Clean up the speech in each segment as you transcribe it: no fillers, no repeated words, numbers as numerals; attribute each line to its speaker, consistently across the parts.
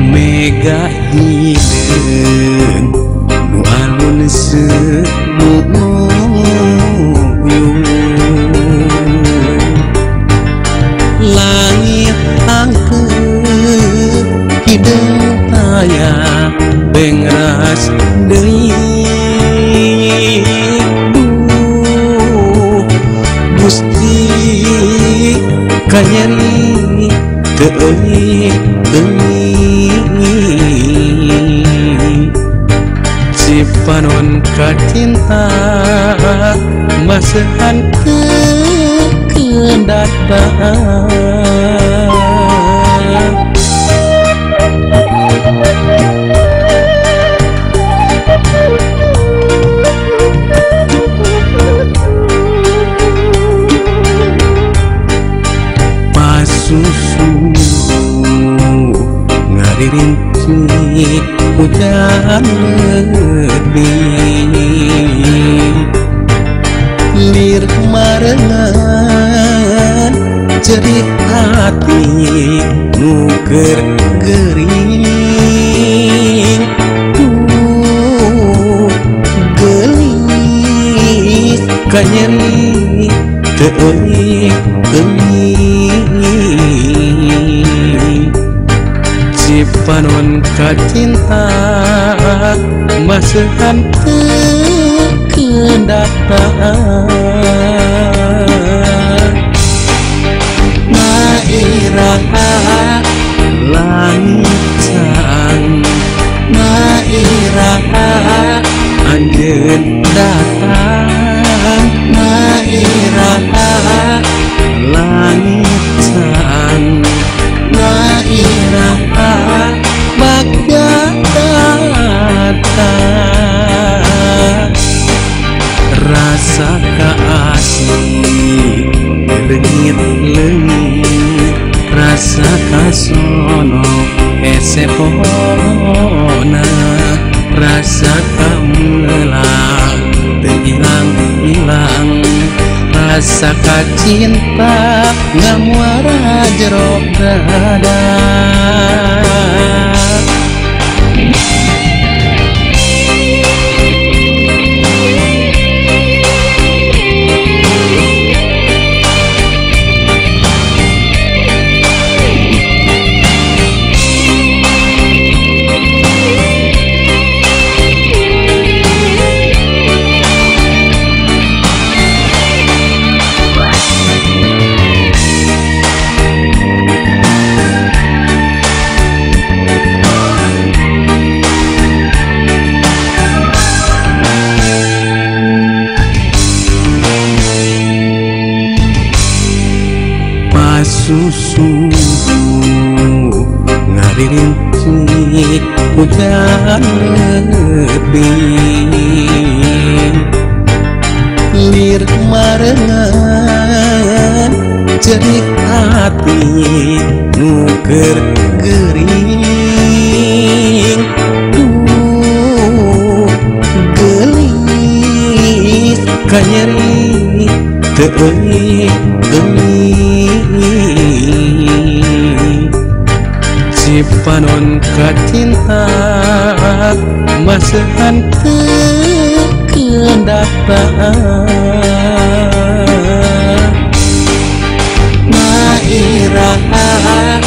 Speaker 1: Mega hideung nu alun seumuyung langit angkeut hideung taya bengras deui duh Gusti kanyeri teu euy Cipanon kacinta masehan kekendataan. Pasusu ngaririnci hujan lebih lir marengan cerik hati nuker gering tuh gelis kanyeri teu euy Cipanon kacinta masehan kekendataan. Mairaha lancang mairaha anjeun datang mairaha lancang mairaha bagja datang rasa kaasih leungit leungit rasa kasono esepona rasa kamelang teu ilang-ilang rasa kacinta ngamuara jero dada. Pasusu ngaririnci hujan lebih lir marengan cerik hati nuker gering tuh gelis kanyeri teu euy Cipanon kacinta masehan kekendataan. Mairaha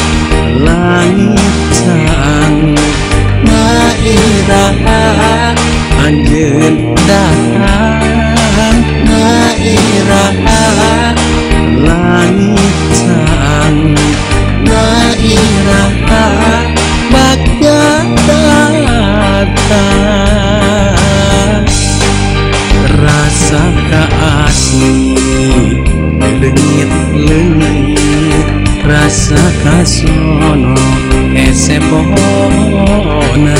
Speaker 1: Langit caang Nairaha anjeun datang Nairaha langit caang Nairaha bagja datang. Rasa kaasih leungit-leungit rasa kasono esebona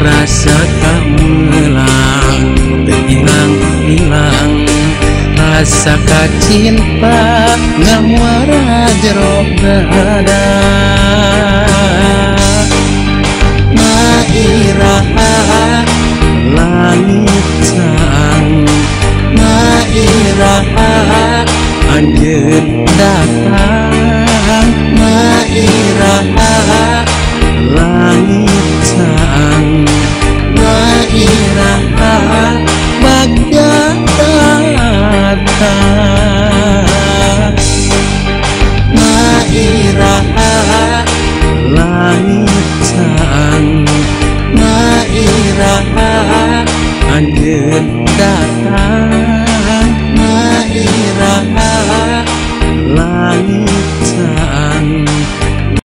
Speaker 1: rasa kamelang teu hilang-hilang rasa kacinta ngamuara jero dada. Nairaha langit caang Nairaha anjeun datang Nairaha langit caang Nairaha bagja datang. Nairaha langit caang Nairaha anjeun datang Nairaha langit caang.